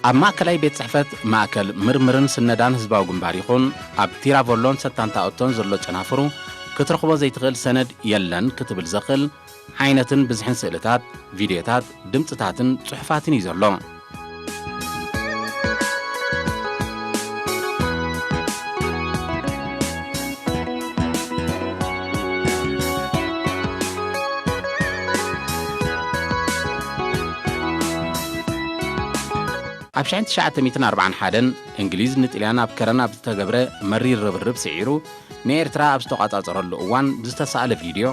ኣብ ማእከላይ ቤት ጽሕፈት ማእከል ምርምርን ስነዳን ህዝባዊ ግንባር ይኹን ኣብ ቲራቮሎን ሰታንታኦቶን ዘሎ ጨናፍሩ ክትረኽቦ ዘይትኽእል ሰነድ የለን ክትብል ዘኽእል ዓይነትን ብዝሕን ስእልታት፣ ቪድዮታት፣ ድምጽታትን ጽሑፋትን እዩ ዘሎ። ኣብ ሽሕን ትሽዓተ ሚእትን ኣርባዓን ሓደን እንግሊዝ ንጥልያን ኣብ ከረን ኣብ ዝተገብረ መሪር ርብርብ ስዒሩ ንኤርትራ ኣብ ዝተቋጻጸረሉ እዋን ዝተሳእለ ቪድዮ፣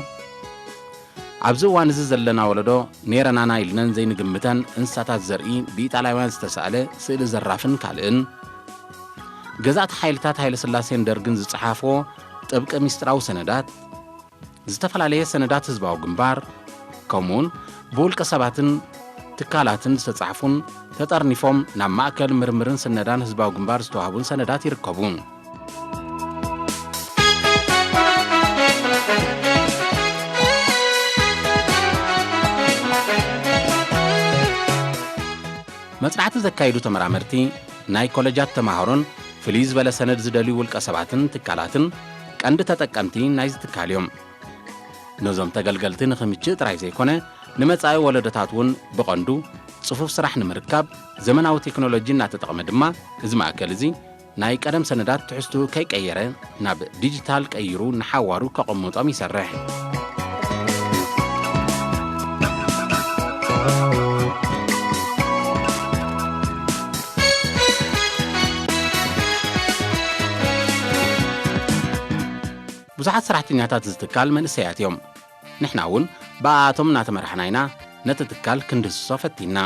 ኣብዚ እዋን እዚ ዘለና ወለዶ ኔረናና ኢልነን ዘይንግምተን እንስሳታት ዘርኢ ብኢጣልያውያን ዝተሳእለ ስእሊ ዘራፍን ካልእን፣ ገዛእቲ ሓይልታት ሃይለስላሴን ደርግን ዝጸሓፍዎ ጥብቂ ሚስጥራዊ ሰነዳት፣ ዝተፈላለየ ሰነዳት ህዝባዊ ግንባር፣ ከምኡውን ብውልቀ ሰባትን ትካላትን ዝተጻሕፉን ተጠርኒፎም ናብ ማእከል ምርምርን ስነዳን ህዝባዊ ግንባር ዝተዋህቡን ሰነዳት ይርከቡ። መጽናዕቲ ዘካየዱ ተመራመርቲ፣ ናይ ኮለጃት ተማሃሮን ፍልይ ዝበለ ሰነድ ዝደልዩ ውልቀ ሰባትን ትካላትን ቀንዲ ተጠቀምቲ ናይዚ ትካል እዮም። ነዞም ተገልገልቲ ንኽምችእ ጥራይ ዘይኮነ፣ ንመጻኢ ወለዶታት እውን ብቐንዱ ጽፉፍ ስራሕ ንምርካብ ዘመናዊ ቴክኖሎጂ እናተጠቕመ ድማ፣ እዚ ማእከል እዚ ናይ ቀደም ሰነዳት ትሕዝትኡ ከይቀየረ ናብ ዲጂታል ቀይሩ ንሓዋሩ ከቐምጦም ይሰርሕ። ብዙሓት ሰራሕተኛታት እዚ ትካል መንእሰያት እዮም። ንሕና እውን ብኣኣቶም እናተመራሕና ኢና ነቲ ትካል ክንድህስሶ ፈቲንና።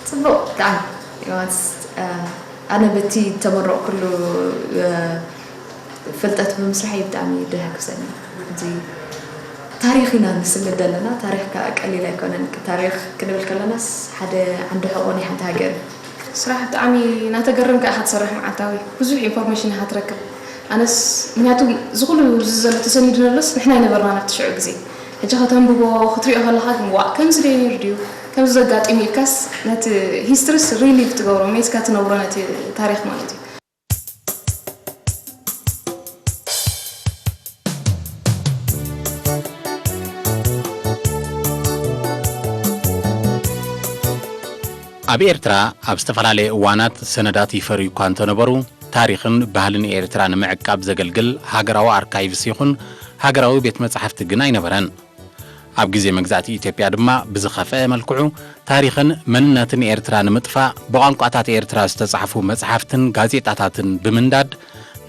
ጽቡቕ ብጣዕሚ። ዮናስ፣ እ፣ ኣነ በቲ ተመረቕኩሉ፣ እ፣ ፍልጠት ብምስራሐይ ብጣዕሚ ደሃግሰኒ። እዚ ታሪኽ ኢና ንስንድ ዘለና፣ ታሪኽ ከኣ ቀሊል ኣይኮነን። ታሪኽ ክንብል ከለናስ ሓደ ዓንዲ ሕቖ ናይ ሓንቲ ሃገር እዩ። ስራሕ ብጣዕሚ እናተገረምካ ኢኻ ትሰርሕ መዓልታዊ። ብዙሕ ኢንፎርሜሽን ኢኻ ትረክብ። ኣነስ ምክንያቱ እዚ ኩሉ እዚ ዘሎ ተሰኒዱ ዘሎስ ንሕና ኣይነበርናን ኣብቲ ሽዑ ግዜ። ሕጂ ከተንብቦ ክትሪኦ ከለኻ ግን ዋእ ከምዚ ዶ ነይሩ ድዩ ከምዚ ዘጋጢሙ ኢልካስ ነቲ ሂስትሪስ ሪሊቭ ትገብሮ መይትካ ትነብሮ ነቲ ታሪኽ ማለት እዩ። ኣብ ኤርትራ ኣብ ዝተፈላለየ እዋናት ሰነዳት ይፈርዩ እኳ እንተነበሩ፣ ታሪኽን ባህልን ኤርትራ ንምዕቃብ ዘገልግል ሃገራዊ ኣርካይቭስ ይኹን ሃገራዊ ቤት መጻሕፍቲ ግን ኣይነበረን። ኣብ ግዜ መግዛእቲ ኢትዮጵያ ድማ ብዝኸፍአ መልክዑ ታሪኽን መንነትን ኤርትራ ንምጥፋእ ብቋንቋታት ኤርትራ ዝተጻሕፉ መጽሓፍትን ጋዜጣታትን ብምንዳድ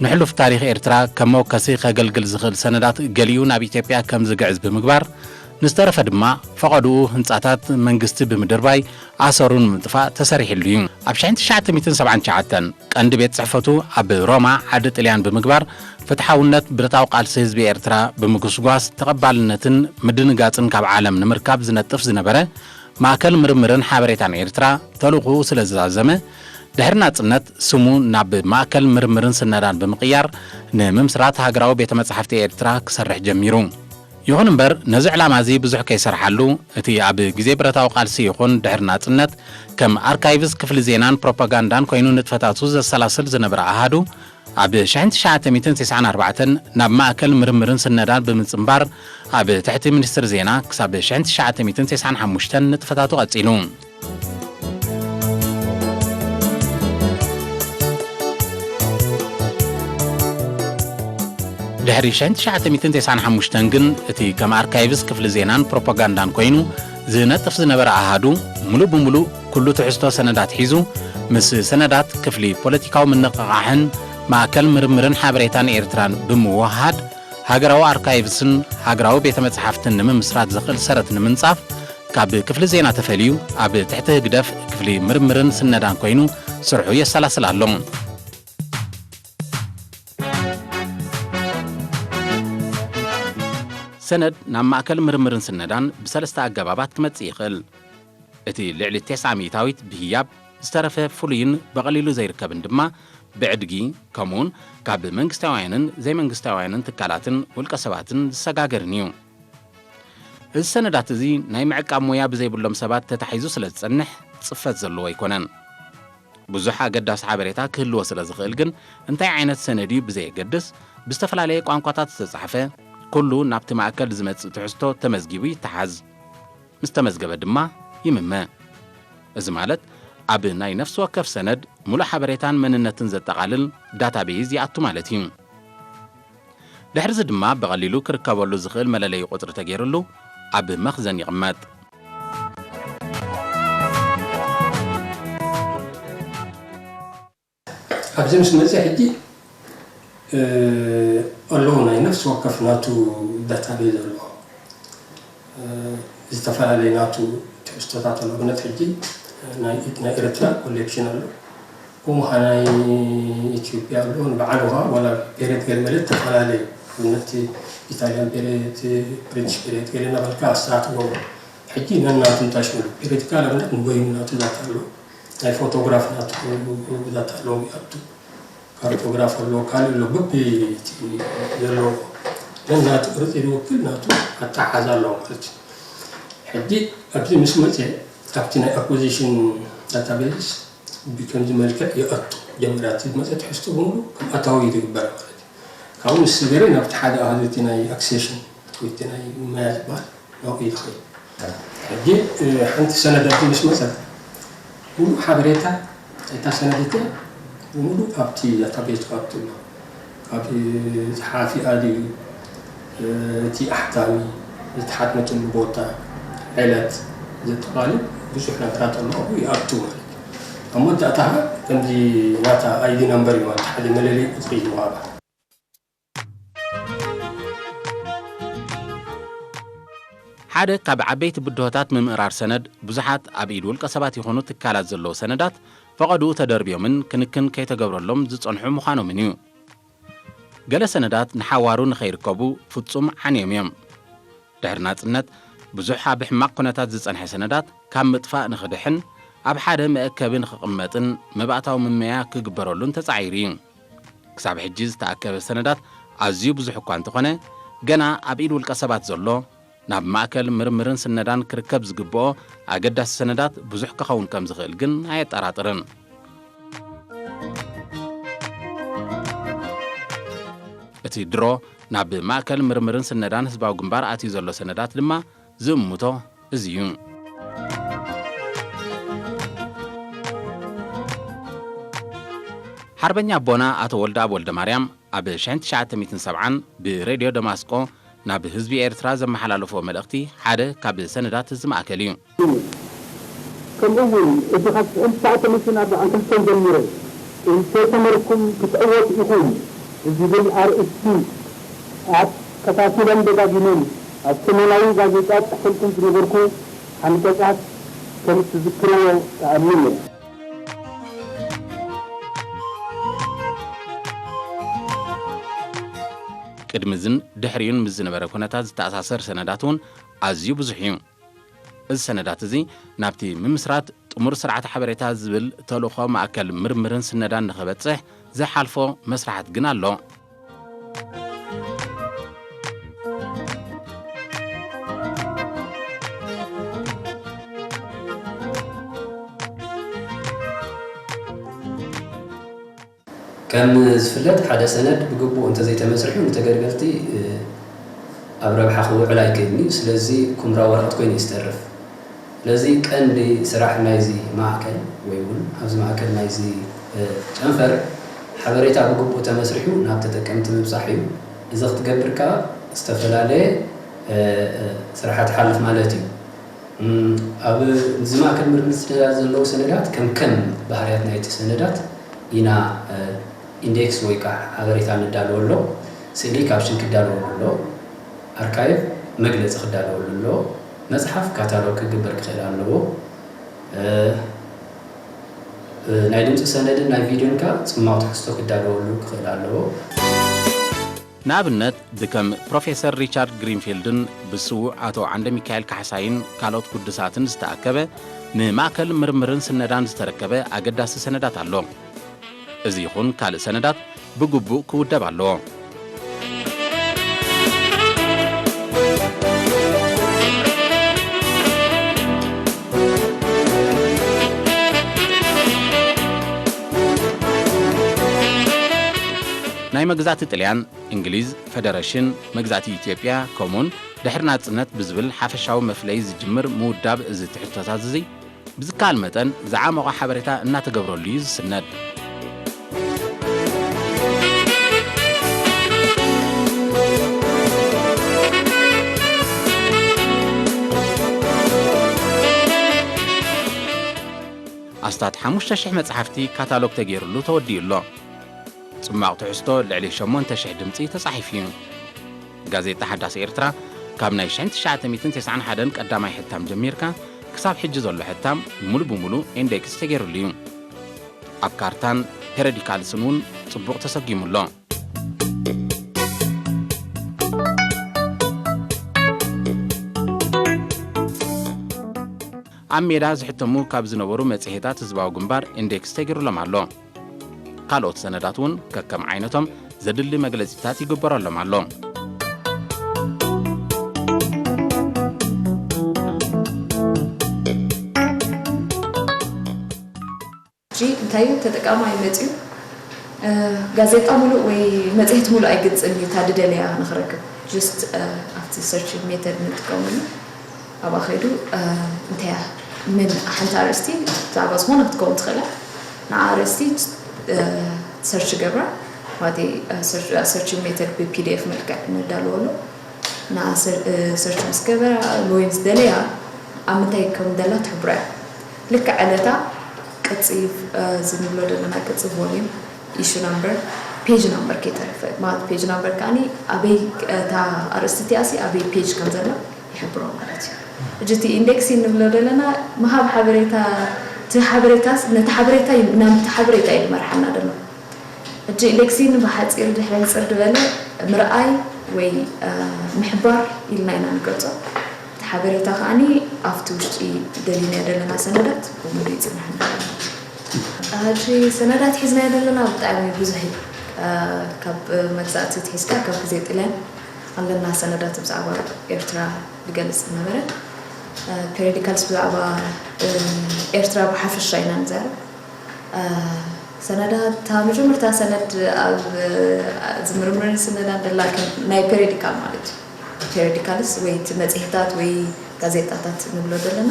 ንሕሉፍ ታሪኽ ኤርትራ ከም መወከሲ ከገልግል ዝኽእል ሰነዳት ገሊኡ ናብ ኢትዮጵያ ከም ዝግዕዝ ብምግባር ንዝተረፈ ድማ ፈቐድኡ ህንጻታት መንግስቲ ብምድርባይ ኣሰሩ ንምጥፋእ ተሰሪሕሉ እዩ። ኣብ ሽሕን ትሽዓተ ሚእትን ሰብዓን ትሽዓተን ቀንዲ ቤት ጽሕፈቱ ኣብ ሮማ ዓዲ ጥልያን ብምግባር ፍትሓውነት ብረታዊ ቃልሲ ህዝቢ ኤርትራ ብምጉስጓስ ተቐባልነትን ምድንጋጽን ካብ ዓለም ንምርካብ ዝነጥፍ ዝነበረ ማእከል ምርምርን ሓበሬታን ኤርትራ ተልእኾኡ ስለ ዝዛዘመ ድሕሪ ናጽነት ስሙ ናብ ማእከል ምርምርን ስነዳን ብምቕያር ንምምስራት ሃገራዊ ቤተ መጻሕፍቲ ኤርትራ ክሰርሕ ጀሚሩ። ይኹን እምበር ነዚ ዕላማ እዚ ብዙሕ ከይሰርሓሉ እቲ ኣብ ግዜ ብረታዊ ቃልሲ ይኹን ድሕሪ ናጽነት ከም ኣርካይቭስ ክፍሊ ዜናን ፕሮፓጋንዳን ኮይኑ ንጥፈታቱ ዘሰላስል ዝነበረ ኣሃዱ ኣብ ሽሕን ትሽዓተ ሚእትን ተስዓን ኣርባዕተን ናብ ማእከል ምርምርን ስነዳን ብምጽንባር ኣብ ትሕቲ ሚኒስትሪ ዜና ክሳብ ሽሕን ትሽዓተ ሚእትን ተስዓን ሓሙሽተን ንጥፈታቱ ቀጺሉ። ድሕሪ ሽሕን ትሽዓተ ሚእትን ተስዓን ሓሙሽተን ግን እቲ ከም ኣርካይቭስ ክፍሊ ዜናን ፕሮፓጋንዳን ኮይኑ ዝነጥፍ ዝነበረ ኣሃዱ ሙሉእ ብሙሉእ ኩሉ ትሕዝቶ ሰነዳት ሒዙ ምስ ሰነዳት ክፍሊ ፖለቲካዊ ምንቕቓሕን ማእከል ምርምርን ሓበሬታን ኤርትራን ብምውህሃድ ሃገራዊ ኣርካይቭስን ሃገራዊ ቤተ መጻሕፍትን ንምምስራት ዘኽእል ሰረት ንምንጻፍ ካብ ክፍሊ ዜና ተፈልዩ ኣብ ትሕቲ ህግደፍ ክፍሊ ምርምርን ስነዳን ኮይኑ ስርሑ የሰላስል ኣሎ። ሰነድ ናብ ማእከል ምርምርን ስነዳን ብሰለስተ ኣገባባት ክመጽእ ይኽእል። እቲ ልዕሊ ተስዓ ሚእታዊት ብህያብ ዝተረፈ ፍሉይን ብቐሊሉ ዘይርከብን ድማ ብዕድጊ፣ ከምኡውን ካብ መንግስታውያንን ዘይመንግስታውያንን ትካላትን ውልቀ ሰባትን ዝሰጋገርን እዩ። እዚ ሰነዳት እዚ ናይ ምዕቃብ ሞያ ብዘይብሎም ሰባት ተታሒዙ ስለ ዝጸንሕ ጽፈት ዘለዎ ኣይኮነን። ብዙሕ ኣገዳሲ ሓበሬታ ክህልዎ ስለ ዝኽእል ግን እንታይ ዓይነት ሰነድ እዩ ብዘየገድስ ብዝተፈላለየ ቋንቋታት ዝተጻሕፈ ኩሉ ናብቲ ማእከል ዝመጽእ ትሕዝቶ ተመዝጊቡ ይተሓዝ። ምስ ተመዝገበ ድማ ይምመ። እዚ ማለት ኣብ ናይ ነፍሲ ወከፍ ሰነድ ሙሉእ ሓበሬታን መንነትን ዘጠቓልል ዳታቤዝ ይኣቱ ማለት እዩ። ድሕርዚ ድማ ብቐሊሉ ክርከበሉ ዝኽእል መለለዪ ቁጽሪ ተገይሩሉ ኣብ መኽዘን ይቕመጥ። ኣብዚ ምስ መፀ ሕጂ ኣለዉ ናይ ነፍሲ ወከፍ ናቱ ዳታቤዝ ኣለዎ። ዝተፈላለዩ ናቱ ትሕዝቶታት ኣለዎ። ብነት ሕጂ ናይ ኤርትራ ኮሌክሽን ኣሎ። ከምኡ ከኣ ናይ ኢትዮጵያ ኣሎ። ንበዓሉ ከኣ ዋላ ፔሬድ ገለ መለ ተፈላለዩ። ኣብነት ኢታልያን ፔሬድ፣ ብሪቲሽ ፔሬድ ገለ እናበልካ ኣስተኻኽልዎ። ሕጂ ነናቱ እንታይ ሽሙ ፔሬድ ከኣ ኣብነት ንበይኑ ናቱ ዳታ ኣሎ። ናይ ፎቶግራፍ ናቱ ዳታ ኣሎ። ኣብቱ ካርቶግራፍ ኣሎ፣ ካልእ ኣሎ። በቢ እቲ ዘለዎ ነናቱ ቅርጺ ዝውክል ናቱ ኣተሓሓዛ ኣለዎ ማለት እዩ። ሕጂ ኣብዚ ምስ መጸ ኣብቲ ናይ ኣኩዚሽን ዳታቤዝ ብከምዚ መልክዕ ይኣቱ። መጀመርያ እቲ ዝመጸ ትሕዝቶ ብምሉእ ከም ኣታዊ እዩ ዝግበር ማለት እዩ። ካብኡ ምስ ሰገረ ናብቲ ሓደ ኣሃዝ እቲ ናይ ኣክሴሽን ወይ እቲ ናይ ምምያዝ ይበሃል ናብኡ እዩ ዝኸይድ። ሕጂ ሓንቲ ሰነድ ኣብዚ ምስ መጸት ሙሉእ ሓበሬታ እታ ሰነድ እቲኣ ብምሉእ ኣብቲ ዳታቤዝ ትኣቱ ኣሎ። ካብ ጸሓፊኣ ድዩ፣ እቲ ኣሕታሚ፣ ዝተሓትመትሉ ቦታ፣ ዕለት ዘጠቓልል ብዙሕ ነገራት ኣሎ ኣብኡ ይኣቱ ማለት እዩ። ኣብ መወዳእታ ከምዚ ናታ ኣይዲ ነምበር እዩ ማለት ሓደ መለለዪ ቁጽሪ እዩ ዝወሃባ። ሓደ ካብ ዓበይቲ ብድሆታት ምምእራር ሰነድ ብዙሓት ኣብ ኢድ ውልቀ ሰባት ይኹኑ ትካላት ዘለዉ ሰነዳት ፈቐድኡ ተደርብዮምን ክንክን ከይተገብረሎም ዝጸንሑ ምዃኖምን እዩ። ገለ ሰነዳት ንሓዋሩ ንኸይርከቡ ፍጹም ዓንዮም እዮም። ድሕሪ ናጽነት ብዙሕ ኣብ ሕማቕ ኩነታት ዝጸንሐ ሰነዳት ካብ ምጥፋእ ንኽድሕን ኣብ ሓደ መእከቢ ንኽቕመጥን መባእታዊ ምመያ ክግበረሉን ተጻዒሩ እዩ። ክሳብ ሕጂ ዝተኣከበ ሰነዳት ኣዝዩ ብዙሕ እኳ እንተኾነ ገና ኣብ ኢድ ውልቀ ሰባት ዘሎ ናብ ማእከል ምርምርን ስነዳን ክርከብ ዝግብኦ ኣገዳሲ ሰነዳት ብዙሕ ክኸውን ከም ዝኽእል ግን ኣየጠራጥርን። እቲ ድሮ ናብ ማእከል ምርምርን ስነዳን ህዝባዊ ግንባር ኣትዩ ዘሎ ሰነዳት ድማ ዝእምቶ እዚ እዩ። ሓርበኛ ኣቦና ኣቶ ወልደኣብ ወልደማርያም ኣብ ሽሕን ትሽዓተ ሚእትን ሰብዓን ብሬድዮ ደማስቆ ናብ ህዝቢ ኤርትራ ዘመሓላለፎ መልእኽቲ ሓደ ካብ ሰነዳት እዚ ማእከል እዩ። ከምኡ እውን እቲ ካብ ሽሕን ትሽዓተ ሚእትን ኣርባዓን ክልተን ጀሚሩ እንተይተመርኩም ክትዕወቱ ኢኹም ብዝብል ኣርእስቲ ኣካታቲለን ደጋጊመን ኣብ ሰሜናዊ ጋዜጣ ጽሒፍልኩም ዝነበርኩ ዓንቀጻት ከም እትዝክርዎ እኣምን እየ። ቅድሚ እዝን ድሕሪኡን ምስ ዝነበረ ኩነታት ዝተኣሳሰር ሰነዳት እውን ኣዝዩ ብዙሕ እዩ። እዚ ሰነዳት እዚ ናብቲ ምምስራት ጥሙር ስርዓተ ሓበሬታ ዝብል ተልእኾ ማእከል ምርምርን ስነዳን ንኸበጽሕ ዝሓልፎ መስርሓት ግን ኣሎ። ከም ዝፍለጥ ሓደ ሰነድ ብግቡእ እንተዘይተመስሪሑ ንተገልገልቲ ኣብ ረብሓ ክውዕል ኣይክእልን እዩ። ስለዚ ኩምራ ወረቐት ኮይኑ እዩ ዝተርፍ። ስለዚ ቀንዲ ስራሕ ናይዚ ማእከል ወይ እውን ኣብዚ ማእከል ናይዚ ጨንፈር ሓበሬታ ብግቡእ ተመስሪሑ ናብ ተጠቀምቲ ምብፃሕ እዩ። እዚ ክትገብር ከዓ ዝተፈላለየ ስራሓት ሓልፍ ማለት እዩ። ኣብ እዚ ማእከል ምርምር ስነዳት ዘለዉ ሰነዳት ከም ከም ባህርያት ናይቲ ሰነዳት ኢና ኢንዴክስ ወይ ከዓ ሓበሬታ ንዳለወሎ፣ ስእሊ ካፕሽን ክዳለወሉ ኣሎ፣ ኣርካይቭ መግለፂ ክዳለወሉ ኣሎ፣ መፅሓፍ ካታሎግ ክግበር ክኽእል ኣለዎ። ናይ ድምፂ ሰነድን ናይ ቪድዮን ከዓ ፅማቕ ትሕዝቶ ክዳለወሉ ክኽእል ኣለዎ። ንኣብነት ብከም ፕሮፌሰር ሪቻርድ ግሪንፊልድን ብስዉእ ኣቶ ዓንደ ሚካኤል ካሕሳይን ካልኦት ግዱሳትን ዝተኣከበ ንማእከል ምርምርን ስነዳን ዝተረከበ ኣገዳሲ ሰነዳት ኣሎ። እዚ ይኹን ካልእ ሰነዳት ብግቡእ ክውደብ ኣለዎ። ናይ መግዛእቲ ጥልያን፣ እንግሊዝ፣ ፈደረሽን፣ መግዛእቲ ኢትዮጵያ፣ ከምኡውን ድሕሪ ናጽነት ብዝብል ሓፈሻዊ መፍለዪ ዝጅምር ምውዳብ እዚ ትሕዝቶታት እዚ ብዝከኣል መጠን ዝዓመቖ ሓበሬታ እናተገብረሉ እዩ ዝስነድ። ኣስታት ሓሙሽተ ሽሕ መጽሓፍቲ ካታሎግ ተገይሩሉ ተወዲኡ ኣሎ። ጽማቕ ትሕዝቶ ልዕሊ ሸሞንተ ሽሕ ድምጺ ተጻሒፉ እዩ። ጋዜጣ ሓዳስ ኤርትራ ካብ ናይ ሽሕን ትሽዓተ ሚእትን ተስዓን ሓደን ቀዳማይ ሕታም ጀሚርካ ክሳብ ሕጂ ዘሎ ሕታም ሙሉ ብሙሉ ኢንዴክስ ተገይሩሉ እዩ። ኣብ ካርታን ፔሪዲካልስን እውን ጽቡቕ ተሰጊሙ ኣሎ። ኣብ ሜዳ ዝሕተሙ ካብ ዝነበሩ መጽሔታት ህዝባዊ ግንባር ኢንዴክስ ተገይሩሎም ኣሎ። ካልኦት ሰነዳት እውን ከከም ዓይነቶም ዘድሊ መግለጺታት ይግበረሎም ኣሎ። ሕጂ እንታይ እዩ፣ ተጠቃማይ መጺኡ፣ እ፣ ጋዜጣ ሙሉእ ወይ መጽሔት ሙሉእ ኣይግጽን እዩ፣ እታ ድደለያ ንኽረክብ። ጅስት፣ እ፣ ኣብቲ ሰርች ሜተድ ንጥቀመሉ፣ ኣብኣ ኸይዱ፣ እ፣ እንታይ እያ፣ ምን ሓንቲ ኣርእስቲ ብዛዕባ ዝኾነ ክትከውን ትኽእል እያ። ንዓ ኣርእስቲ፣ እ፣ ሰርች ገብራ፣ ማለት፣ እ፣ ሰርች፣ ሰርች ሜተድ ብፒ ዲ ኤፍ መልክዕ ነዳልወሉ። ንዓ ሰር-፣ እ፣ ሰርች ምስ ገበራ ወይ ምስ ደለያ ኣብ ምንታይ ከም ደላ ትሕብሮ እያ። ልክዕ ዕለታ ቅጺ፣ እ፣ እዚ ንብሎ ዘለና ቅጺ ቮሊዩም፣ ኢሹ ናምበር፣ ፔጅ ናምበር ከይተረፈ። ማለት ፔጅ ናምበር ከኣኒ ኣበይ እታ ኣርእስቲ እቲኣሲ ኣበይ ፔጅ ከም ዘላ ይሕብሮ ማለት እዩ። ሕጂ እቲ ኢንዴክስ ንብሎ ዘለና ምሃብ ሓበሬታ፣ እቲ ሓበሬታስ፣ ነቲ ሓበሬታ እዩ፣ ናብቲ ሓበሬታ እዩ ዝመርሓና ደሎ። ሕጂ ኢንዴክስ ብሓጺር ድሕሪ ሕጽር ዝበለ ምርኣይ ወይ፣ እ፣ ምሕባር ኢልና ኢና ንገልጾ። እቲ ሓበሬታ ከኣኒ ኣብቲ ውሽጢ ደሊናዮ ዘለና ሰነዳት ብምሉእ ይጽንሐና። ሕጂ ሰነዳት ሒዝናዮ ዘለና ብጣዕሚ ብዙሕ እዩ። እ፣ ካብ መግዛእቲ ኣትሒዝካ ካብ ግዜ ጥልያን ኣለና ሰነዳት ብዛዕባ ኤርትራ ዝገልጽ ዝነበረ። እ፣ ፔሪዲካልስ ብዛዕባ፣ እ፣ ኤርትራ ብሓፈሻ ኢና ንዛረብ። እ፣ ሰነዳት፣ እታ መጀመርታ ሰነድ ኣብ፣ እ፣ ዝምርምርን ስነዳን ደላ ከም ናይ ፔሪዲካል ማለት እዩ። ፔሪዲካልስ ወይ እቲ መጽሔታት ወይ ጋዜጣታት ንብሎ ዘለና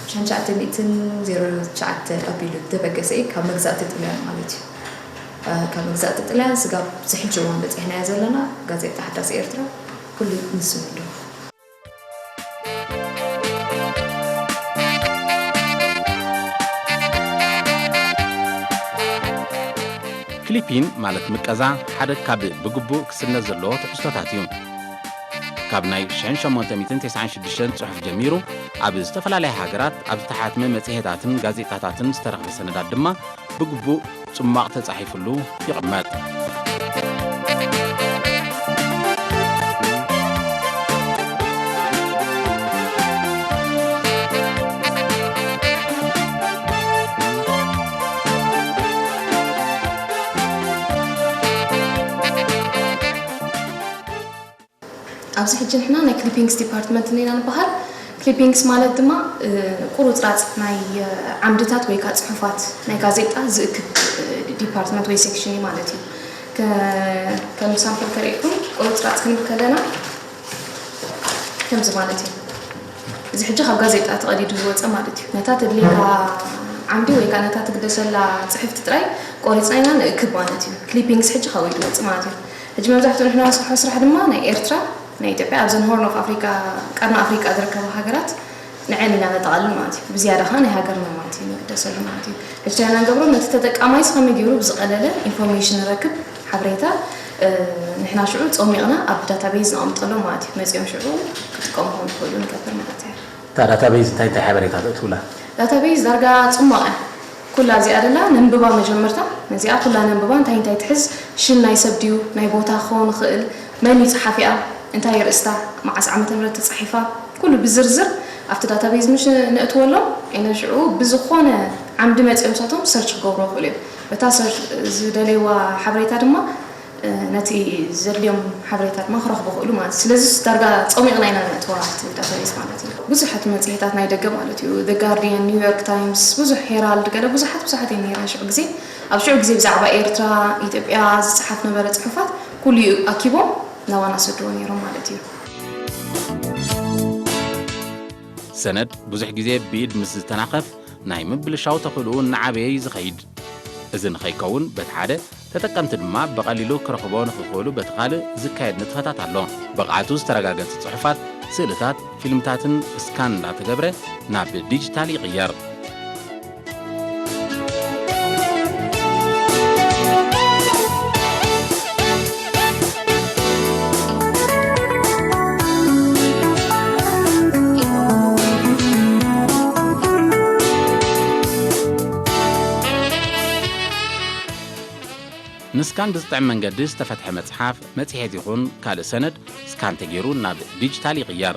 ሽሕን ትሽዓተ ሚእትን ዜሮ ትሽዓተ ኣቢሉ ዝተበገሰ እዩ፣ ካብ መግዛእቲ ጥልያን ማለት እዩ። እ፣ ካብ መግዛእቲ ጥልያን ስጋብ ዝሕጂ እዋን በጺሕናዮ ዘለና ጋዜጣ ሓዳስ ኤርትራ ኩሉ ንሱ እዩ። ክሊፒን ማለት ምቀዛ ሓደ ካብ ብግቡእ ክስነድ ዘለዎ ትሕዝቶታት እዩ። ካብ ናይ ሽሕን ሸሞንተ ሚእትን ተስዓን ሽዱሽተን ጽሑፍ ጀሚሩ ኣብ ዝተፈላለያ ሃገራት ኣብ ዝተሓትመ መጽሔታትን ጋዜጣታትን ዝተረኽበ ሰነዳት ድማ ብግቡእ ጽማቕ ተጻሒፉሉ ይቕመጥ። ኣብዚ ሕጂ ንሕና ናይ ክሊፒንግስ ዲፓርትመንት ኢና ንበሃል። ክሊፒንግስ ማለት ድማ፣ እ፣ ቁርጽራጽ ናይ፣ እ፣ ዓምድታት ወይ ከኣ ጽሑፋት ናይ ጋዜጣ ዝእክብ፣ እ፣ ዲፓርትመንት ወይ ሴክሽን እዩ ማለት እዩ። ከ-፣ ከም ሳምፕል ከርእየኩም፣ ቁርጽራጽ ክንብል ከለና ከምዚ ማለት እዩ። እዚ ሕጂ ካብ ጋዜጣ ተቐዲዱ ዝወጸ ማለት እዩ። ነታ ተድልየካ ዓምዲ ወይ ከኣ ነታ ትግደሰላ ጽሕፍቲ ጥራይ ቆሪጽና ኢና ንእክብ ማለት እዩ። ክሊፒንግስ ሕጂ ካብኡ እዩ ዝመጽእ ማለት እዩ። ሕጂ መብዛሕትኡ ንሕና ንሰርሖ ስራሕ ድማ ናይ ኤርትራ፣ ናይ ኢትዮጵያ፣ ኣብዘን ሆርን ኦፍ ኣፍሪቃ፣ ቀርኒ ኣፍሪቃ ዝርከባ ሃገራት ንዐን ኢና ነጠቓልል ማለት እዩ። ብዝያዳ ኸኣ ናይ ሃገርና ማለት እዩ ንግደሰሉ ማለት እዩ። ሕጂ እንታይ ኢና ንገብሮ? ነቲ ተጠቃማይስ ከመይ ገይሩ ብዝቐለለ ኢንፎርሜሽን ንረክብ፣ ሓበሬታ፣ እ፣ ንሕና ሽዑ ጾሚቕና ኣብ ዳታቤዝ ነቐምጠሎም ማለት እዩ። መጺኦም ሽዑ ክጥቀሙ ከም ዝኽእሉ ንገብር ማለት እዩ። እታ ዳታቤዝ እንታይ እንታይ ሓበሬታ ተእትውላ? ዳታቤዝ ዳርጋ ጽማቕ እያ። ኩላ እዚኣ ደላ ነንብባ መጀመርታ። ነዚኣ ኩላ ነንብባ፣ እንታይ እንታይ ትሕዝ፣ ሽም ናይ ሰብ ድዩ፣ ናይ ቦታ ክኸውን ይኽእል፣ መን እዩ ጸሓፊኣ፣ እንታይ ርእስታ፣ መዓስ ዓመተ ምህረት ተጻሒፋ፣ ኩሉ ብዝርዝር ኣብቲ ዳታቤዝ ምሽ ነእትወሎም፣ ኤነ ሽዑ ብዝኾነ ዓምዲ መፂኦም ንሳቶም ሰርች ክገብሩ ይኽእሉ እዮም። በታ ሰርች ዝደለይዋ ሓበሬታ ድማ ነቲ ዘድልዮም ሓበሬታ ድማ ክረኽቡ ይኽእሉ ማለት እዩ። ስለዚ ዳርጋ ፀሚቕና ኢና ነእትዋ ኣብቲ ዳታቤዝ ማለት እዩ። ብዙሓት መፅሄታት ናይ ደገ ማለት እዩ፣ The Guardian፣ New York Times፣ ብዙሕ ሄራልድ፣ ገለ ብዙሓት ብዙሓት እዮም ነይረን ሽዑ ግዜ። ኣብ ሽዑ ግዜ ብዛዕባ ኤርትራ፣ ኢትዮጵያ ዝፀሓፍ ነበረ ፅሑፋት ኩሉ እዩ ኣኪቦም ናባና ሰድዎ ነይሮም ማለት እዩ። ሰነድ ብዙሕ ግዜ ብኢድ ምስ ዝተናኸፍ ናይ ምብልሻው ተኽእልኡ እናዓበየ እዩ ዝኸይድ። እዚ ንኸይከውን በቲ ሓደ፣ ተጠቀምቲ ድማ ብቐሊሉ ክረኽቦ ንኽኽእሉ በቲ ካልእ ዝካየድ ንጥፈታት ኣሎ። ብቕዓቱ ዝተረጋገጸ ጽሑፋት፣ ስእልታት፣ ፊልምታትን ስካን እንዳተገብረ ናብ ዲጂታል ይቕየር። ንስካን ብዝጥዕም መንገዲ ዝተፈትሐ መጽሓፍ፣ መጽሔት ይኹን ካልእ ሰነድ ስካን ተገይሩ ናብ ዲጂታል ይቕየር።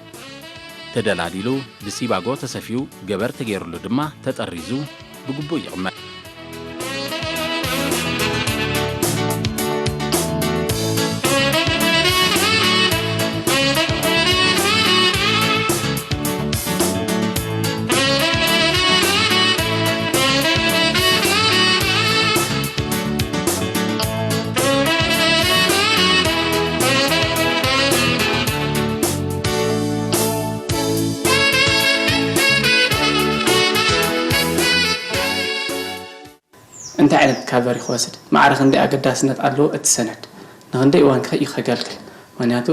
ተደላዲሉ ብሲባጎ ተሰፍዩ ገበር ተገይሩሉ ድማ ተጠሪዙ ብግቡእ ይቕመጥ። እንታይ ዓይነት ካቨር ክወስድ፣ ማዕረ ክንደይ ኣገዳስነት ኣለዎ እቲ ሰነድ፣ ንክንደይ እዋን ከ እዩ ከገልግል። ምክንያቱ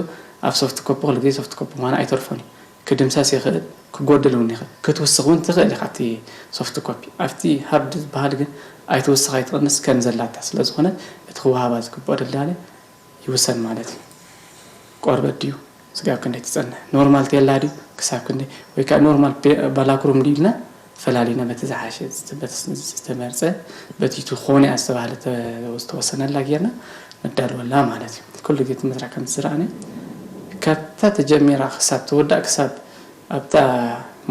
ኣብ ሶፍት ኮፒ ኩሉ ግዜ ሶፍት ኮፒ ምዃኑ ኣይተርፎን እዩ። ክድምሰስ ይኽእል፣ ክጎድል እውን ይኽእል፣ ክትውስኽ እውን ትኽእል ኢኻ። ኣብቲ ሶፍት ኮፒ ኣብቲ ሃርድ ዝበሃል ግን ኣይትውስኽ ኣይትቕንስ ከም ዘላታ ስለ ዝኾነ እቲ ክወሃባ ዝግብኦ ድልዳለ ይውሰን ማለት እዩ። ቆርበት ድዩ ስጋብ ክንደይ ትጸንሕ፣ ኖርማል ቴላ ድዩ ክሳብ ክንደይ፣ ወይ ከዓ ኖርማል ባላክሩም ድዩ ኢልና ፈላሊና በቲ ዝሓሸ ዝተመርፀ በቲ እቲ ኮንያ ዝተባህለ ዝተወሰነላ ጌርና ነዳልወላ ማለት እዩ። ኩሉ ግዜ እቲ መስርሕ ከም ዝረኣነ ካብታ ተጀሚራ ክሳብ ትውዳእ ክሳብ ኣብታ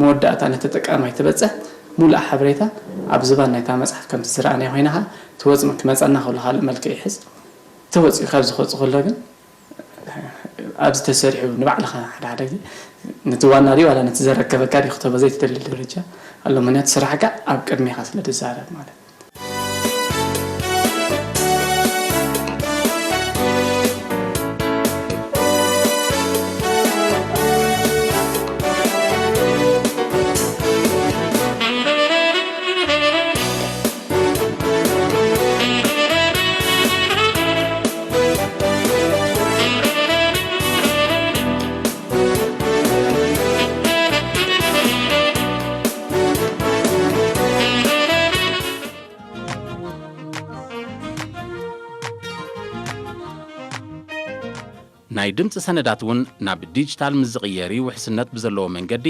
መወዳእታ ነተጠቃማይ ትበፅሕ ሙሉእ ሓበሬታ ኣብ ዝባን ናይታ መፅሓፍ ከምቲ ዝረኣናዮ ኮይና ከዓ ትወፅ ክመፀና ከሎ ካልእ መልክዕ ይሕዝ። ተወፂኡ ካብዚ ክወፅ ከሎ ግን ኣብዚ ተሰሪሑ ንባዕልኻ ሓደ ሓደ ግዜ ነቲ ዋና ድዩ ዋላ ነቲ ዘረከበካ ድዩ ክተቦ ዘይትደሊ ደረጃ ኣሎ። ምክንያቱ ስራሕካ ኣብ ቅድሜኻ ስለ ዝዛረብ ማለት እዩ። ናይ ድምፂ ሰነዳት እውን ናብ ዲጂታል ምስ ዝቕየር እዩ ውሕስነት ብዘለዎ መንገዲ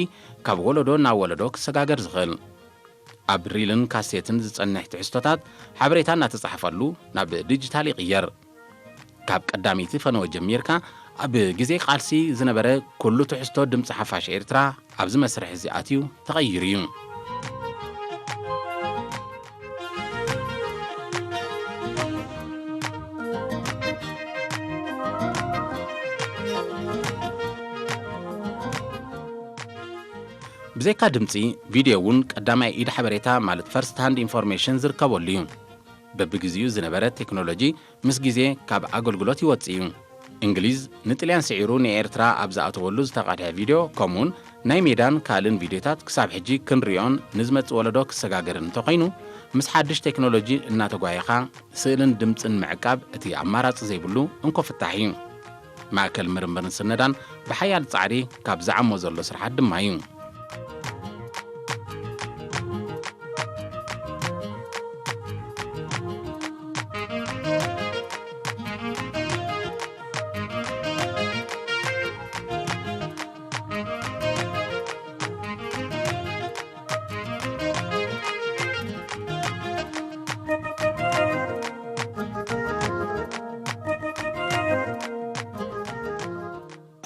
ካብ ወለዶ ናብ ወለዶ ክሰጋገር ዝኽእል። ኣብ ሪልን ካሴትን ዝጸንሕ ትሕዝቶታት ሓበሬታ እናተጻሕፈሉ ናብ ዲጂታል ይቕየር። ካብ ቀዳመይቲ ፈነወ ጀሚርካ ኣብ ግዜ ቃልሲ ዝነበረ ኩሉ ትሕዝቶ ድምጺ ሓፋሽ ኤርትራ ኣብዚ መስርሕ እዚ ኣትዩ ተቐይሩ እዩ። ብዘይካ ድምጺ፣ ቪድዮ እውን ቀዳማይ ኢድ ሓበሬታ ማለት ፈርስት ሃንድ ኢንፎርሜሽን ዝርከበሉ እዩ። በብግዚኡ ዝነበረ ቴክኖሎጂ ምስ ግዜ ካብ ኣገልግሎት ይወጽእ እዩ። እንግሊዝ ንጥልያን ስዒሩ ንኤርትራ ኣብ ዝኣተወሉ ዝተቐድሐ ቪድዮ ከምኡውን ናይ ሜዳን ካልእን ቪድዮታት ክሳብ ሕጂ ክንሪኦን ንዝመጽእ ወለዶ ክሰጋገርን እንተኾይኑ ምስ ሓድሽ ቴክኖሎጂ እናተጓየኻ ስእልን ድምጽን ምዕቃብ እቲ ኣማራጺ ዘይብሉ እንኮ ፍታሕ እዩ። ማእከል ምርምርን ስነዳን ብሓያል ጻዕሪ ካብ ዝዓሞ ዘሎ ስርሓት ድማ እዩ።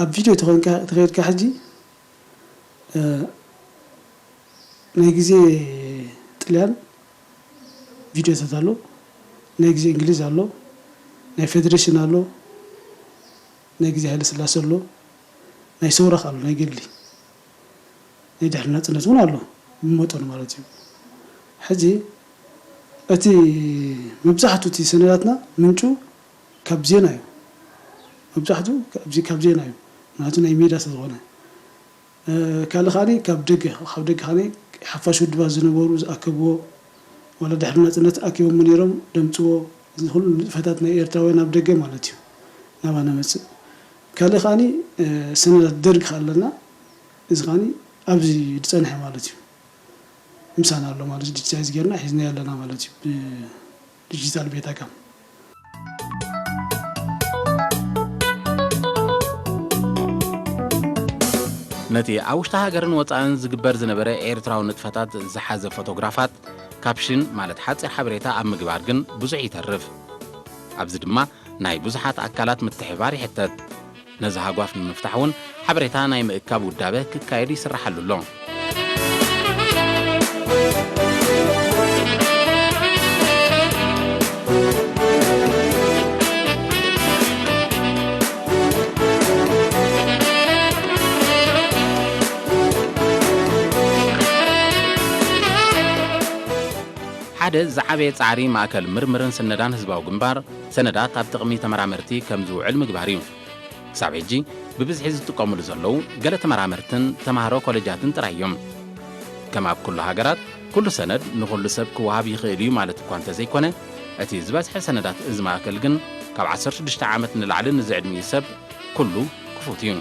ኣብ ቪድዮ ተኾይንካ ተኸይድካ ሕጂ ናይ ግዜ ጥልያን ቪድዮታት ኣሎ፣ ናይ ግዜ እንግሊዝ ኣሎ፣ ናይ ፌደሬሽን ኣሎ፣ ናይ ግዜ ሃይለ ስላሴ ኣሎ፣ ናይ ሰውራ ኣሎ፣ ናይ ገድሊ፣ ናይ ድሕሪ ናጽነት እውን ኣሎ፣ ብመጠኑ ማለት እዩ። ሕጂ እቲ መብዛሕትኡ እቲ ሰነዳትና ምንጩ ካብ ዜና እዩ። መብዛሕትኡ ካብዚ፣ ካብ ዜና እዩ። ምኽንያቱ ናይ ሜዳ ስለ ዝኾነ። እ፣ ካልእ ከኣኒ ካብ ደገ፣ ካብ ደገ ከኣኒ ሓፋሽ ውድባት ዝነበሩ ዝኣከብዎ፣ ዋላ ድሕሪ ናጽነት ኣኪቦም ነይሮም ደምጽዎ፣ እዚ ኩሉ ንጥፈታት ናይ ኤርትራውያን ኣብ ደገ ማለት እዩ፣ ናባና መጽእ። ካልእ ከኣኒ፣ እ፣ ሰነዳት ደርግ ከኣ ኣለና፣ እዚ ከኣኒ ኣብዚ ዝጸንሐ ማለት እዩ። ምሳና ኣሎ ማለት እዩ፣ ዲጂታይዝ ጌርና ሒዝናዮ ኣለና ማለት እዩ፣ ብዲጂታል ቤታ ካም። ነቲ ኣብ ውሽጢ ሃገርን ወጻእን ዝግበር ዝነበረ ኤርትራዊ ንጥፈታት ዝሓዘ ፎቶግራፋት፣ ካፕሽን ማለት ሓጺር ሓበሬታ ኣብ ምግባር ግን ብዙሕ ይተርፍ። ኣብዚ ድማ ናይ ብዙሓት ኣካላት ምትሕብባር ይሕተት። ነዚ ሃጓፍ ንምፍታሕ እውን ሓበሬታ ናይ ምእካብ ውዳበ ክካየድ ይስርሓሉ ኣሎ። ሓደ ዝዓበየ ጻዕሪ ማእከል ምርምርን ስነዳን ህዝባዊ ግንባር፣ ሰነዳት ኣብ ጥቕሚ ተመራመርቲ ከም ዝውዕል ምግባር እዩ። ክሳብ ሕጂ ብብዝሒ ዝጥቀሙሉ ዘለዉ ገለ ተመራመርትን ተማሃሮ ኮለጃትን ጥራይ እዮም። ከም ኣብ ኩሉ ሃገራት፣ ኩሉ ሰነድ ንኹሉ ሰብ ክወሃብ ይኽእል እዩ ማለት እኳ እንተዘይኮነ፣ እቲ ዝበዝሐ ሰነዳት እዚ ማእከል ግን ካብ ዓሰርተ ሽዱሽተ ዓመት ንላዕሊ ንዝዕድሚኡ ሰብ ኩሉ ክፉት እዩ።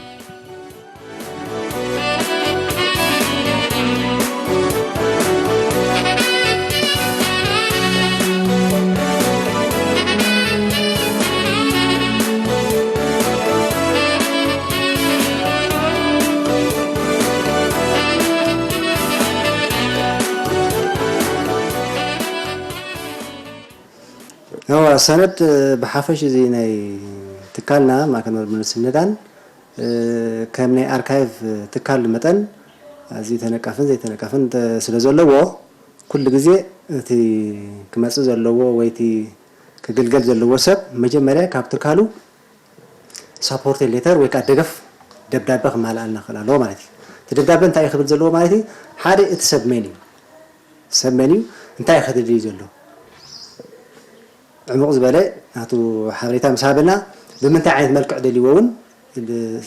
እዋ፣ ሰነድ፣ እ፣ ብሓፈሽ እዚ ናይ ትካልና፣ ማእከል ምርምርን ስነዳን፣ እ፣ ከም ናይ ኣርካይቭ ትካል መጠን ኣዝዩ ተነቃፍን ዘይተነቃፍን ተ-፣ ስለ ዘለዎ፣ ኩሉ ግዜ እቲ ክመጽእ ዘለዎ ወይ እቲ ክግልገል ዘለዎ ሰብ መጀመርያ ካብ ትካሉ ሳፖርት ሌተር ወይ ከዓ ደገፍ ደብዳበ ክማልኣልና ክኽእል ኣለዎ ማለት እዩ። እቲ ደብዳበ እንታይ እዩ ክብል ዘለዎ ማለት እዩ? ሓደ እቲ ሰብ መን እዩ? ሰብ መን እዩ? እንታይ እዩ ከድሊ ዘሎ? ዕሙቕ ዝበለ ናቱ ሓበሬታ ምስ ሃበና፣ ብምንታይ ዓይነት መልክዕ ደልይዎ እውን፣ ብ-፣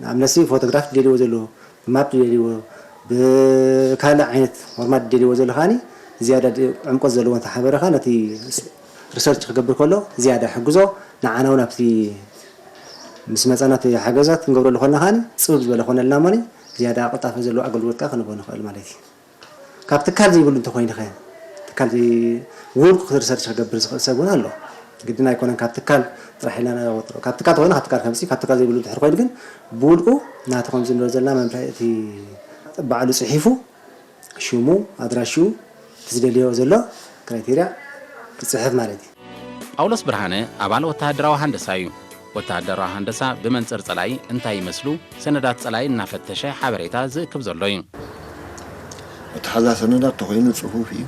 ንኣብነት ሲ ፎቶግራፍ ደልይዎ ዘሎ፣ ማፕ ደልይዎ፣ ብካልእ ዓይነት ፎርማት ደልይዎ ዘሎ ከኣኒ ዝያዳ ድ-፣ ዕምቆት ዘለዎ እንተሓበረ ከኣ ነቲ ስ-፣ ሪሰርች ክገብር ከሎ ዝያዳ ይሕግዞ። ንዓና እውን ኣብቲ ምስ መጻና እቲ ሓገዛት ክንገብረሉ ከለና ከኣኒ ጽብብ ዝበለ ኮነልና እሞኒ ዝያዳ ቅልጣፈ ዘለዎ ኣገልግሎት ከኣ ክንህቦ ንኽእል ማለት እዩ። ካብ ትካል ዘይብሉ እንተኾይኑ ኸ? ትካል ዘይ-፣ ብውልቁ ሪሰርች ክገብር ዝኽእል ሰብ እውን ኣሎ። ግድን ኣይኮነን ካብ ትካል ጥራሕ ኢልና ነወጥሮ። ካብ ትካል ተኾይኑ ካብ ትካል ከምጽእ፣ ካብ ትካል ዘይብሉ እንድሕር ኮይኑ ግን ብውልቁ ናቱ ከምዚ ንሪኦ ዘለና መምርሒ እቲ ባዕሉ ጽሒፉ ሽሙ፣ ኣድራሽኡ፣ እቲ ዝደልዮ ዘሎ ክራይቴርያ ክጽሕፍ ማለት እዩ። ጳውሎስ ብርሃነ ኣባል ወተሃደራዊ ሃንደሳ እዩ። ወተሃደራዊ ሃንደሳ ብመንጽር ጸላኢ እንታይ ይመስሉ ሰነዳት ጸላኢ እናፈተሸ ሓበሬታ ዝእክብ ዘሎ እዩ። ኣተሓዛ ሰነዳት ተኾይኑ ጽፉፍ እዩ።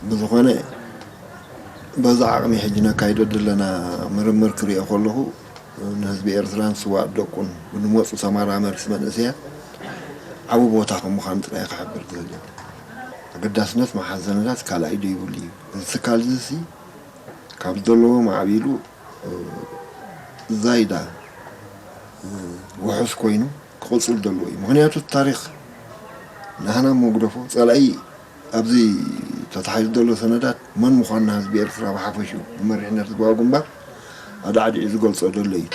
ብዝኾነ በዚ ዓቕሚ ሕጂ ነካይዶ ዘለና ምርምር ክሪኦ ከለኹ ንህዝቢ ኤርትራን ስዋእ ደቁን ንመጹ ተመራመርቲ መንእሰያት ዓቢ ቦታ ከም ምዃኑ ጥራይ ክሕብር ዝደሊ። ኣገዳስነት መሓዝ ሰነዳት ካልኣይ ዶ ይብሉ እዩ። እዚ ትካል እዚ ሲ ካብ ዘለዎ ማዕቢሉ፣ እ፣ ዛይዳ፣ እ፣ ውሑስ ኮይኑ ክቕጽል ዘለዎ እዩ። ምኽንያቱ እቲ ታሪኽ ናህና መጉደፎ ጸላኢ ኣብዚ ተታሒዙ ዘሎ ሰነዳት መን ምዃንና ህዝቢ ኤርትራ ብሓፈሽኡ ብመሪሕነት ህዝባዊ ግንባር ኣዳዕዲዑ ዝገልጾ ዘሎ እዩ።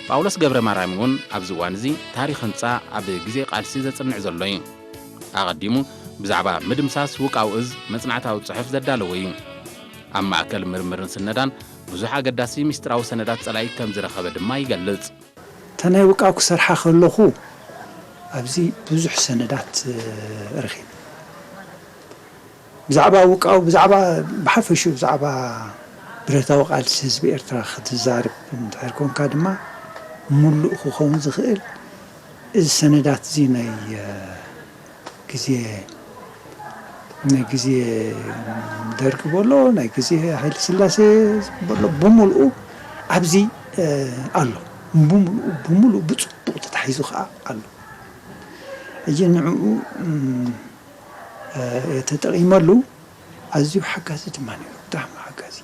ጳውሎስ ገብረ ማርያም እውን ኣብዚ እዋን እዚ ታሪኽ ህንጻ ኣብ ግዜ ቃልሲ ዘጽንዕ ዘሎ እዩ። ኣቐዲሙ ብዛዕባ ምድምሳስ ውቃው እዝ መጽናዕታዊ ጽሑፍ ዘዳለወ እዩ። ኣብ ማእከል ምርምርን ስነዳን ብዙሕ ኣገዳሲ ምስጢራዊ ሰነዳት ጸላኢ ከም ዝረኸበ ድማ ይገልጽ። እታ ናይ ውቃው ክሰርሓ ከለኹ ኣብዚ ብዙሕ ሰነዳት፣ እ፣ ረኺበ። ብዛዕባ ውቃው፣ ብዛዕባ፣ ብሓፈሽኡ ብዛዕባ ብረታዊ ቃልሲ ህዝቢ ኤርትራ ክትዛረብ እንድሕር ኮንካ ድማ፣ ምሉእ ክኸውን ዝኽእል እዚ ሰነዳት እዚ ናይ፣ እ፣ ግዜ ናይ ግዜ ደርግ በሎ፣ ናይ ግዜ ሃይለ ስላሴ በሎ፣ ብምልኡ ኣብዚ፣ እ፣ ኣሎ። ብምልኡ፣ ብምልኡ ብጽቡቕ ተታሒዙ ከኣ ኣሎ። ሕጂ ንዕኡ፣ እም፣ እ፣ ተጠቒመሉ ኣዝዩ ሓጋዚ ድማ ነይሩ፣ ብጣዕሚ ሓጋዚ።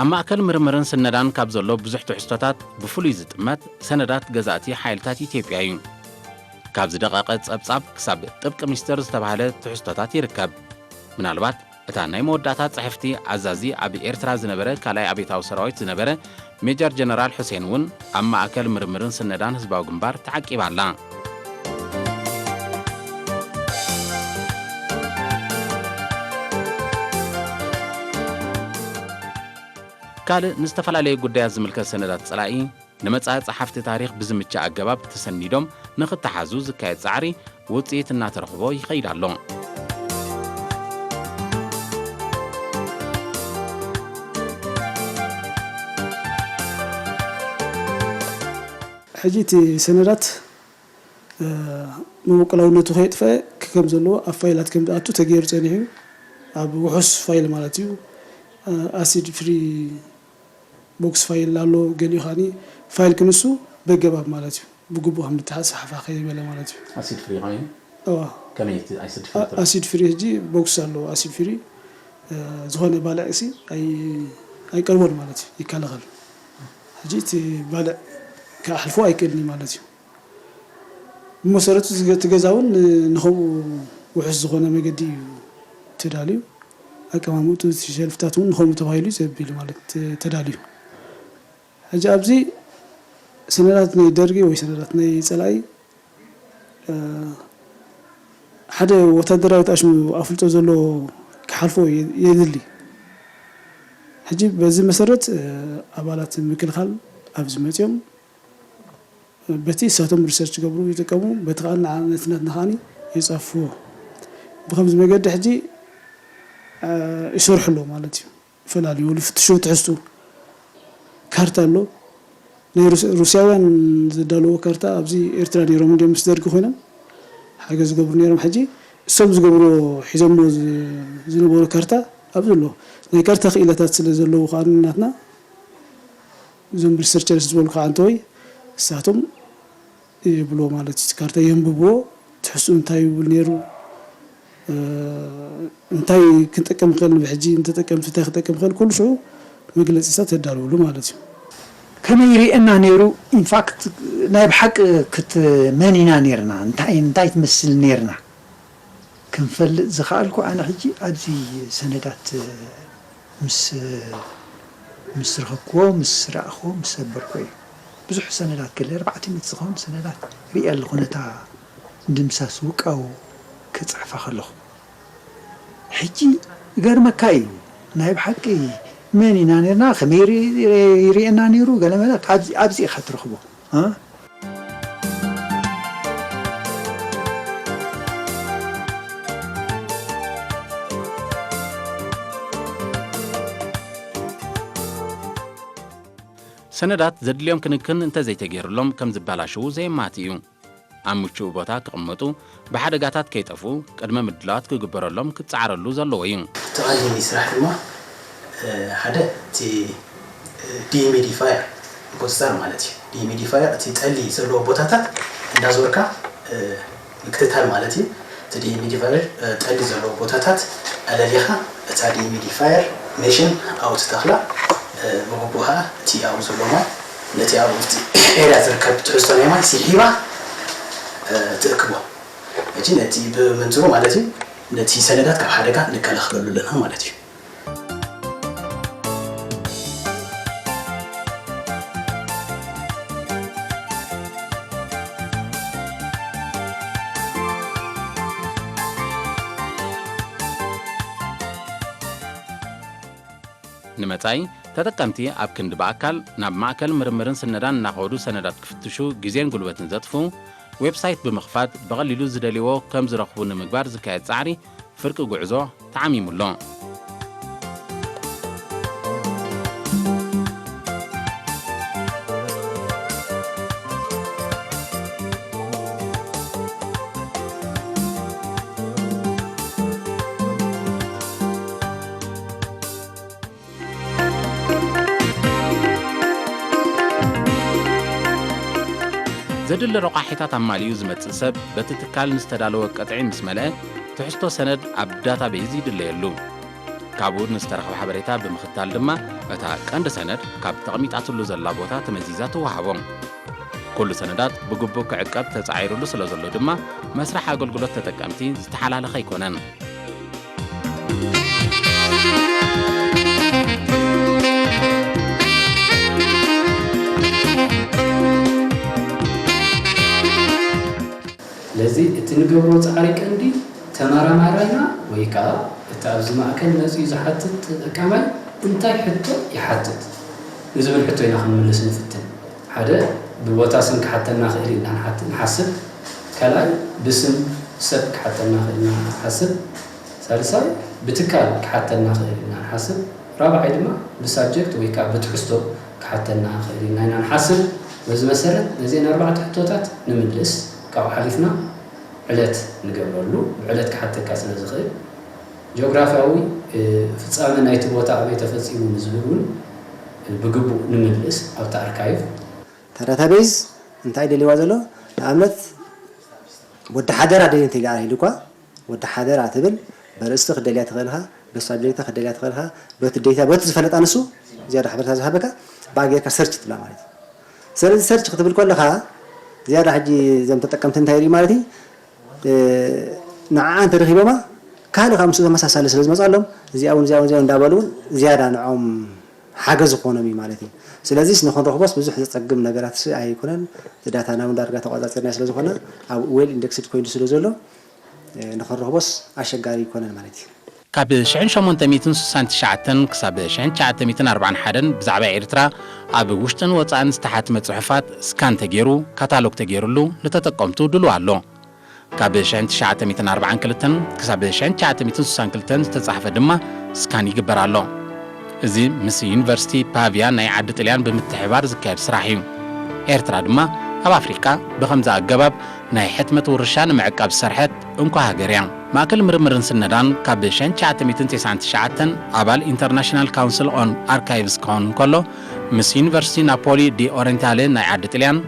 ኣብ ማእከል ምርምርን ስነዳን ካብ ዘሎ ብዙሕ ትሕዝቶታት ብፍሉይ ዝጥመት ሰነዳት ገዛእቲ ሓይልታት ኢትዮጵያ እዩ። ካብ ዝደቐቐ ጸብጻብ ክሳብ ጥብቂ ሚስጥር ዝተባህለ ትሕዝቶታት ይርከብ። ምናልባት እታ ናይ መወዳእታ ጽሕፍቲ ኣዛዚ ኣብ ኤርትራ ዝነበረ ካልኣይ ኣብዮታዊ ሰራዊት ዝነበረ ሜጀር ጀነራል ሑሴን እውን ኣብ ማእከል ምርምርን ስነዳን ህዝባዊ ግንባር ተዓቂባ ኣላ። ካልእ ንዝተፈላለየ ጉዳያት ዝምልከት ሰነዳት ጸላኢ ንመጻኢ ጸሓፍቲ ታሪኽ ብዝምችእ ኣገባብ ተሰኒዶም ንኽተሓዙ ዝካየድ ጻዕሪ ውጽኢት እናተረኽቦ ይኸይድ ኣሎ። ሕጂ እቲ ሰነዳት፣ እ፣ መበቆላውነቱ ከየጥፈአ ከም ዘለዎ ኣብ ፋይላት ከም ዝኣቱ ተገይሩ ጸኒሑ እዩ። ኣብ ውሑስ ፋይል ማለት እዩ። እ፣ ኣሲድ ፍሪ ቦክስ ፋይል ኣሎ፣ ገሊኡ ከኣኒ ፋይል ክንሱ በገባብ ማለት እዩ። ብግቡእ ከም ዝተሓዝ ሓፋ ከይበለ ማለት እዩ። ኣሲድ ፍሪ ኸመይ እዩ? እዋ። ከመይ እቲ ኣሲድ ፍሪ ኣ-፣ ትብሎ? ኣሲድ ፍሪ ሕጂ ቦክስ ኣሎ፣ ኣሲድ ፍሪ፣ እ፣ ዝኾነ ባልዕ ሲ ኣይ-፣ ኣይቀርቦን ማለት እዩ፣ ይከላኸል። ሕጂ እቲ ባልዕ ክኣሕልፎ ኣይክእልን እዩ ማለት እዩ። ብመሰረቱ እቲ ገ-፣ እቲ ገዛ እውን ን-፣ ንኸምኡ ውሑስ ዝኾነ መገዲ እዩ ተዳልዩ። ኣቀማምጥኡ እቲ ሸልፍታት እውን ንኸምኡ ተባሂሉ እዩ ዘቢሉ ማለት ተ-፣ ተዳልዩ። ሕጂ ኣብዚ ሰነዳት ናይ ደርጊ ወይ ሰነዳት ናይ ጸላኢ፣ እ፣ ሓደ ወታደራዊ ኣሽሙ ኣፍልጦ ዘለዎ ክሓልፎ የ-፣ የድሊ። ሕጂ በዚ መሰረት፣ እ፣ ኣባላት ምክልኻል ኣብዚ መጺኦም በቲ እሳቶም ሪሰርች ገብሩ ይጥቀሙ፣ በቲ ከኣ ንዓ-፣ ነቲ ናትና ከኣኒ ይጸፍዎ። ብኸምዚ መገዲ ሕጂ፣ እ፣ ይሰርሑ ኣለዉ ማለት እዩ። ይፈላልዩ፣ ይፍትሹ ትሕዝትኡ። ካርታ ኣሎ። ናይ ሩስ-፣ ሩስያውያን ዘዳለዎ ካርታ ኣብዚ ኤርትራ ነይሮም እንድዮም ምስ ደርጊ ኮይኖም ሓገዝ ዝገብሩ ነይሮም። ሕጂ እሶም ዝገብርዎ ሒዞምዎ ዝ-፣ ዝነበሩ ካርታ ኣብዚ ኣሎ። ናይ ካርታ ክኢላታት ስለ ዘለዉ ከኣ ናትና እዞም ሪሰርቸርስ ዝበሉ ከዓ እንተወይ እሳቶም ይብልዎ ማለት እዩ። እቲ ካርታ የንብብዎ፣ ትሕዝኡ እንታይ ይብል ነይሩ፣ እ፣ እንታይ ክንጠቀም ንኽእል፣ ንብሕጂ ንተጠቀምቲ እንታይ ክጠቀም ንኽእል፣ ኩሉ ሽዑ መግለጺታት የዳልውሉ ማለት እዩ። ከመይ ይርእየና ነይሩ? ኢንፋክት ናይ ብሓቂ ክት-፣ መን ኢና ነይርና? እንታይ፣ እንታይ ትመስል ነይርና? ክንፈልጥ ዝኸኣልኩ ኣነ ሕጂ ኣብዚ ሰነዳት ምስ፣ ምስ ረኸብክዎ፣ ምስ ረኣኽዎ፣ ምስ ሰበርክዎ እዩ። ብዙሕ ሰነዳት ገለ ኣርባዕተ ሚእቲ ዝኾኑ ሰነዳት ርእየ ኣለኹ ነታ ምድምሳስ ውቃው ክጽሕፋ ከለኹ። ሕጂ ይገርመካ እዩ፣ ናይ ብሓቂ መን ኢና ነርና፣ ከመይ ይር-፣ ይርእየና ነይሩ፣ ገለ መለ ኣብዚ፣ ኣብዚ ኢኻ ትረኽቦ። እ? ሰነዳት ዘድልዮም ክንክን እንተዘይተገይሩሎም ከም ዝበላሽዉ ዘየማቲ እዩ። ኣብ ምቹእ ቦታ ክቕመጡ፣ ብሓደጋታት ከይጠፍኡ ቅድመ ምድላዋት ክግበረሎም ክጸዓረሉ ዘለዎ እዩ። እቲ ቀንዲ ስራሕ ድማ፣ እ፣ ሓደ እቲ፣ እ፣ ዲሂሚዲፋየር ምቁጽጻር ማለት እዩ። ዲሂሚዲፋየር እቲ ጠሊ ዘለዎ ቦታታት እንዳዞርካ፣ እ፣ ምክትታል ማለት እዩ። እቲ ዲሂሚዲፋየር፣ እ፣ ጠሊ ዘለዎ ቦታታት ኣለሊኻ እታ ዲሂሚዲፋየር ሜሽን ኣብኡ ትተኽላ፣ እ፣ ብግቡእ ኸኣ እቲ ኣብኡ ዘሎ ማይ ነቲ ኣብኡ ኣብቲ ኤርያ ዝርከብ ትሕዝቶ ናይ ማይ ስሒባ፣ እ፣ ትእክቦ። ሕጂ ነቲ ብምንጽሩ ማለት እዩ፣ ነቲ ሰነዳት ካብ ሓደጋ ንከላኸለሉ ኣለና ማለት እዩ። ንመጻኢ፣ ተጠቀምቲ ኣብ ክንዲ ብኣካል ናብ ማእከል ምርምርን ስነዳን እናኸዱ ሰነዳት ክፍትሹ ግዜን ጉልበትን ዘጥፍኡ፣ ዌብሳይት ብምኽፋት ብቐሊሉ ዝደልይዎ ከም ዝረኽቡ ንምግባር ዝካየድ ጻዕሪ ፍርቂ ጉዕዞ ተዓሚሙ ኣሎ። ዘድሊ ረቋሒታት ኣማሊኡ ዝመጽእ ሰብ በቲ ትካል ንዝተዳለወ ቀጥዒ ምስ መልአ ትሕዝቶ ሰነድ ኣብ ዳታቤዝ ይድለየሉ። ካብኡ ንዝተረኽበ ሓበሬታ ብምኽታል ድማ እታ ቀንዲ ሰነድ ካብ ተቐሚጣትሉ ዘላ ቦታ ተመዚዛ ትወሃቦ። ኩሉ ሰነዳት ብግቡእ ክዕቀብ ተጻዒሩሉ ስለ ዘሎ ድማ መስርሕ ኣገልግሎት ተጠቀምቲ ዝተሓላለኸ ኣይኮነን። ስለዚ እቲ ንገብሮ ጻዕሪ ቀንዲ ተመራማራይና ወይ ከኣ እቲ ኣብዚ ማእከል መጺኡ ዝሓትት ተጠቃማይ እንታይ ሕቶ ይሓትት ንዝብል ሕቶ ኢና ክንምልስ ንፍትን። ሓደ ብቦታ ስም ክሓተና ክእል ኢልና ንሓት-፣ ንሓስብ። ካልኣይ ብስም ሰብ ክሓተና ክእል ኢና ንሓስብ። ሳልሳይ ብትካል ክሓተና ክእል ኢልና ንሓስብ። ራብዓይ ድማ ብሳብጀክት ወይ ከዓ ብትሕዝቶ ክሓተና ክእል ኢልና ኢና ንሓስብ። በዚ መሰረት ነዚአን ኣርባዕተ ሕቶታት ንምልስ ካብኡ ሓሊፍና ዕለት ንገብረሉ፣ ብዕለት ክሓተካ ስለ ዝኽእል ጂኦግራፍያዊ፣ እ፣ ፍጻመ ናይቲ ቦታ ኣበይ ተፈጺሙ ንዝብል እውን ብግቡእ ንምልስ ኣብቲ ኣርካይቭ። እታ ዳታቤዝ እንታይ ደልይዋ ዘሎ? ንኣብነት ወዲ ሓደራ ደልየ እንተኢላ ኢሉ እኳ ወዲ ሓደራ ትብል በርእስቲ ክደልያ ትኽእል ኢኻ፣ በሳብጀክታ ክደልያ ትኽእል ኢኻ፣ በቲ ዴታ በቲ ዝፈለጣ ንሱ ዝያዳ ሓበሬታ ዝሃበካ ብኣ ጌርካ ሰርች ትብላ ማለት እዩ። ስለዚ ሰርች ክትብል ከለኻ ዝያዳ ሕጂ እዞም ተጠቀምቲ እንታይ ይርኢ ማለት እዩ? እ፣ ንዓኣ እንተረኺቦማ ካልእ ካብ ምስኡ ተመሳሳሊ ስለ ዝመፅኣሎም እዚኣ እውን እዚኣ እውን እዚኣ እውን እንዳበሉ እውን ዝያዳ ንዖም ሓገዝ ክኾኖም እዩ ማለት እዩ። ስለዚስ ንኽንረኽቦስ ብዙሕ ዘፀግም ነገራት ስ ኣይኮነን። እቲ ዳታና እውን ዳርጋ ተቋፃፂርና ስለ ዝኾነ ኣብ ዌል ኢንደክስድ ኮይኑ ስለ ዘሎ፣ እ፣ ንኽንረኽቦስ ኣሸጋሪ ኣይኮነን ማለት እዩ። ካብ ሽሕን ሸሞንተ ሚእትን ስሳን ትሽዓተን ክሳብ ሽሕን ትሽዓተ ሚእትን ኣርባዓን ሓደን ብዛዕባ ኤርትራ ኣብ ውሽጥን ወጻእን ዝተሓትመ ጽሑፋት ስካን ተገይሩ፣ ካታሎግ ተገይሩሉ ንተጠቀምቱ ድሉው ኣሎ። ካብ ሽሕን ትሽዓተ ሚእትን ኣርባዓን ክልተን ክሳብ ሽሕን ትሽዓተ ሚእትን ስሳን ክልተን ዝተጻሕፈ ድማ ስካን ይግበር ኣሎ። እዚ ምስ ዩኒቨርሲቲ ፓቪያ ናይ ዓዲ ጥልያን ብምትሕብባር ዝካየድ ስራሕ እዩ። ኤርትራ ድማ ኣብ ኣፍሪቃ ብኸምዚ ኣገባብ ናይ ሕትመት ውርሻ ንምዕቃብ ዝሰርሐት እንኮ ሃገር እያ። ማእከል ምርምርን ስነዳን ካብ ሽሕን ትሽዓተ ሚእትን ተስዓን ትሽዓተን ኣባል ኢንተርናሽናል ካውንስል ኦን ኣርካይቭስ ክኸውን እንከሎ፣ ምስ ዩኒቨርሲቲ ናፖሊ ዲ ኦሪንታሌ ናይ ዓዲ ጥልያን፣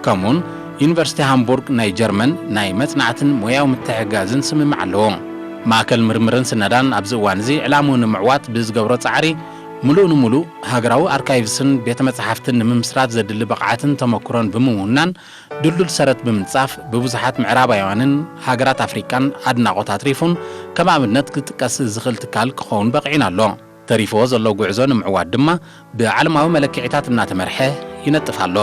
ከምኡውን ዩኒቨርሲቲ ሃምቡርግ ናይ ጀርመን ናይ መጽናዕትን ሞያዊ ምትሕግጋዝን ስምምዕ ኣለዎ። ማእከል ምርምርን ስነዳን ኣብዚ እዋን እዚ ዕላምኡ ንምዕዋት ብዝገብሮ ጻዕሪ፣ ምሉእ ንምሉእ ሃገራዊ ኣርካይቭስን ቤተ መጻሕፍትን ንምምስራት ዘድሊ ብቕዓትን ተመክሮን ብምውናን፣ ድልዱል ሰረት ብምንጻፍ፣ ብብዙሓት ምዕራባውያንን ሃገራት ኣፍሪቃን ኣድናቖት ኣትሪፉን ከም ኣብነት ክጥቀስ ዝኽእል ትካል ክኸውን በቒዑን ኣሎ። ተሪፍዎ ዘሎ ጉዕዞ ንምዕዋት ድማ ብዓለማዊ መለክዒታት እናተመርሐ ይነጥፍ ኣሎ።